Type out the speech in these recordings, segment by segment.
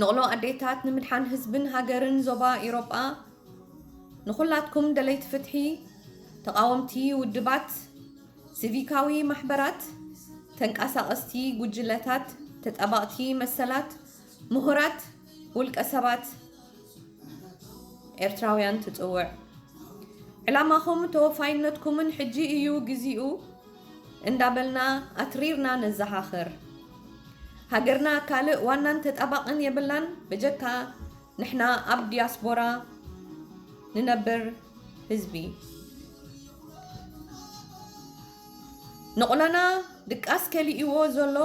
ንቕሎ ኣዴታት ንምድሓን ህዝብን ሃገርን ዞባ ኢሮጳ፣ ንኹላትኩም ደለይቲ ፍትሒ፣ ተቓወምቲ ውድባት፣ ሲቪካዊ ማሕበራት፣ ተንቀሳቐስቲ ጉጅለታት፣ ተጣባቕቲ መሰላት፣ ምሁራት፣ ውልቀ ሰባት ኤርትራውያን ትጽውዕ። ዕላማኹም ተወፋይነትኩምን ሕጂ እዩ ግዚኡ እንዳበልና ኣትሪርና ነዘኻኽር። ሃገርና ካልእ ዋናን ተጣባቕን የብላን በጀካ ንሕና ኣብ ዲያስፖራ ንነብር ህዝቢ። ንቕሎና ድቃስ ከሊእዎ ዘሎ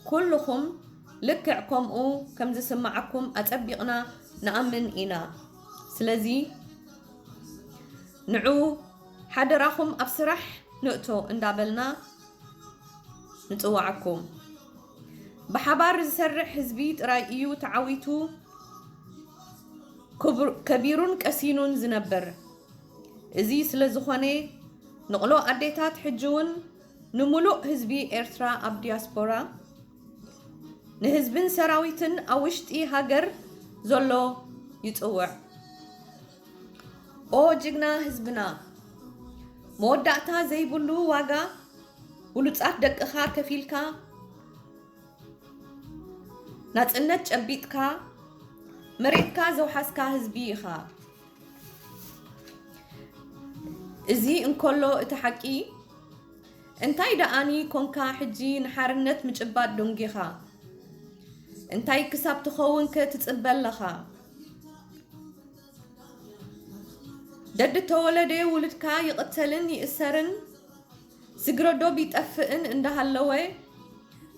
ኩልኹም ልክዕ ከምኡ ከም ዝስምዓኩም ኣጸቢቕና ንኣምን ኢና። ስለዚ ንዑ ሓደራኹም ኣብ ስራሕ ንእቶ እንዳበልና ንጽውዓኩም። ብሓባር ዝሰርሕ ህዝቢ ጥራይ እዩ ተዓዊቱ ክቡር-፣ ከቢሩን ቀሲኑን ዝነብር። እዚ ስለ ዝኾነ ንቕሎ ኣዴታት ሕጂ እውን ንምሉእ ህዝቢ ኤርትራ ኣብ ዲያስፖራ፣ ንህዝብን ሰራዊትን ኣብ ውሽጢ ሃገር ዘሎ ይጽውዕ። ኦ ጅግና ህዝብና፣ መወዳእታ ዘይብሉ ዋጋ ብሉጻት ደቅኻ ከፊልካ፣ ናጽነት ጨቢጥካ፣ መሬትካ ዘውሓስካ ህዝቢ ኢኻ። እዚ እንከሎ እቲ ሓቂ፣ እንታይ ደኣኒ ኮንካ ሕጂ ንሓርነት ምጭባጥ ደንጊኻ? እንታይ ክሳብ ትኸውንከ ትጽበ ኣለኻ? ደድተወለደ ውሉድካ ይቕተልን ይእሰርን፣ ስግረዶብ ይጠፍእን እንዳሃለወ፣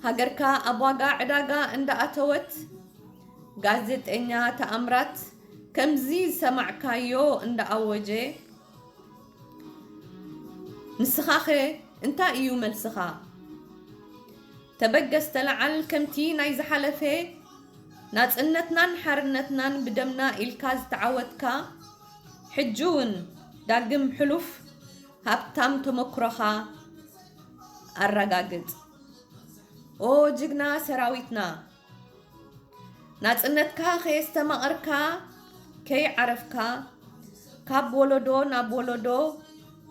ሃገርካ ኣብ ዋጋ ዕዳጋ እንዳኣተወት፣ ጋዜጠኛ ተኣምራት ከምዚ ዝሰማዕካዮ እንዳኣወጀ፣ ንስኻኸ እንታይ እዩ መልስኻ? ተበገስ ተለዓል፣ ከምቲ ናይ ዝሓለፈ ናጽነትናን ሓርነትናን ብደምና ኢልካ ዝተዓወትካ፣ ሕጂ እውን ዳግም ሕሉፍ ሃብታም ተመክሮኻ ኣረጋግጽ። ኦ ጅግና ሰራዊትና፣ ናጽነትካ ከየስተማቐርካ ከይዓረፍካ፣ ካብ ወለዶ ናብ ወለዶ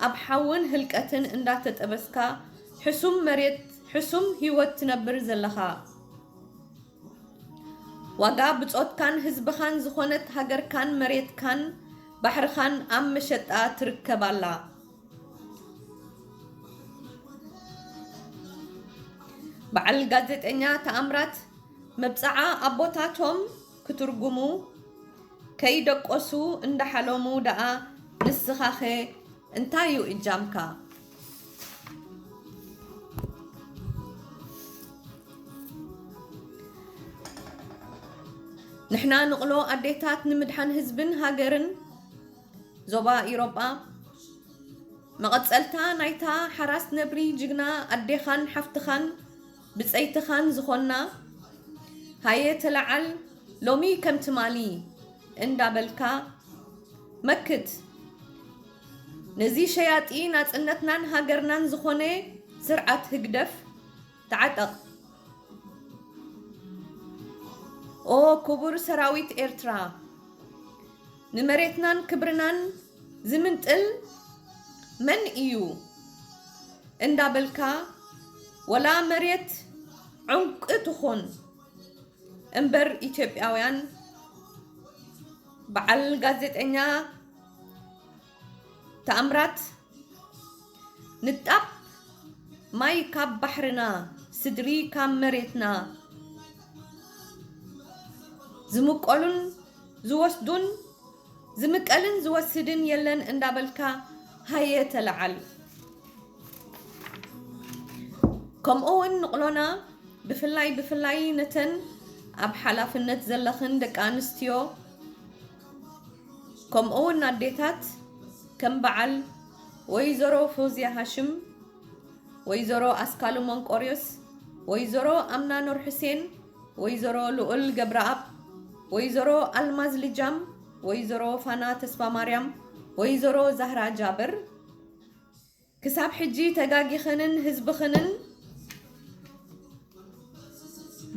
ኣብ ሓውን ህልቀትን እንዳተጠበስካ፣ ሕሱም መሬት፣ ሕሱም ህይወት ትነብር ዘለኻ፣ ዋጋ ብጾትካን ህዝብኻን ዝኾነት ሃገርካን መሬትካን ባሕርኻን ኣብ መሸጣ ትርከብ ኣላ። በዓል ጋዜጠኛ ተኣምራት፣ መብጽዓ ኣቦታቶም ክትርጉሙ ከይደቆሱ እንዳሓለሙ ደኣ፣ ንስኻኸ እንታዩ እጃምካ? ንሕና ንቕሎ ኣዴታት ንምድሓን ህዝብን ሃገርን ዞባ ኢሮጳ፣ መቐጸልታ ናይታ ሓራስ ነብሪ ጅግና ኣዴኻን ሓፍትኻን ብጸይትኻን ዝኾንና፣ ሃየ ተለዓል ሎሚ ከም ትማሊ እንዳበልካ መክት። ነዚ ሸያጢ ናጽነትናን ሃገርናን ዝኾነ ስርዓት ህግደፍ ተዓጠቕ። ኦ ክቡር ሰራዊት ኤርትራ፣ ንመሬትናን ክብርናን ዝምንጥል መን እዩ እንዳበልካ፣ ወላ መሬት ዕንቂ ትኹን እምበር ኢትዮጵያውያን፣ በዓል ጋዜጠኛ ተኣምራት፣ ንጣብ ማይ ካብ ባሕርና፣ ስድሪ ካብ መሬትና፣ ዝምቀሉን ዝወስዱን፣ ዝምቀልን ዝወስድን የለን እንዳበልካ ሃየ ተለዓል። ከምኡ እውን ንቕሎና ብፍላይ ብፍላይ ነተን ኣብ ሓላፍነት ዘለኽን ደቂ ኣንስትዮ፣ ከምኡ እውን ኣዴታት ከም በዓል ወይዘሮ ፎዝያ ሃሽም፣ ወይዘሮ ኣስካሉ መንቆርዮስ፣ ወይዘሮ ኣምና ኑር ሕሴን፣ ወይዘሮ ልኡል ገብረኣብ፣ ወይዘሮ ኣልማዝ ልጃም፣ ወይዘሮ ፋና ተስፋ ማርያም፣ ወይዘሮ ዛህራ ጃብር፣ ክሳብ ሕጂ ተጋጊኽንን ህዝብኽንን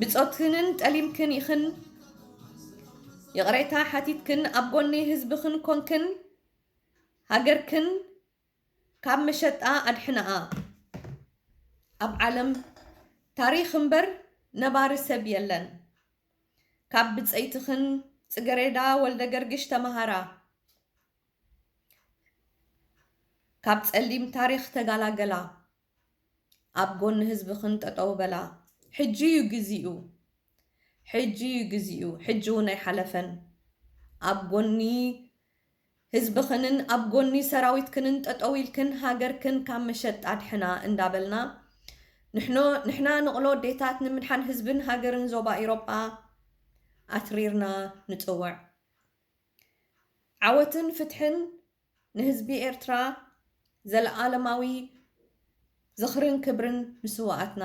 ብጾትክንን ጠሊምክን ኢኽን። ይቕሬታ ሓቲትክን ኣብ ጎኒ ህዝብኽን ኮንክን ሃገርክን ካብ መሸጣ ኣድሕነኣ። ኣብ ዓለም ታሪኽ እምበር ነባሪ ሰብ የለን። ካብ ብጸይትኽን ጽገሬዳ ወልደ ገርግሽ ተመሃራ። ካብ ጸሊም ታሪኽ ተጋላገላ። ኣብ ጎኒ ህዝብኽን ጠጠው በላ። ሕጂ እዩ ግዚኡ። ሕጂ እዩ ግዚኡ። ሕጂ እውን ኣይሓለፈን። ኣብ ጎኒ ህዝብኽንን ኣብ ጎኒ ሰራዊትክንን ጠጠው ኢልክን ሃገርክን ካብ መሸጣ ኣድሕና እንዳበልና ንሕኖ ንሕና ንቕሎ ኣዴታት ንምድሓን ህዝብን ሃገርን ዞባ ኢሮጳ ኣትሪርና ንጽውዕ። ዓወትን ፍትሕን ንህዝቢ ኤርትራ። ዘለኣለማዊ ዝኽርን ክብርን ንስውኣትና።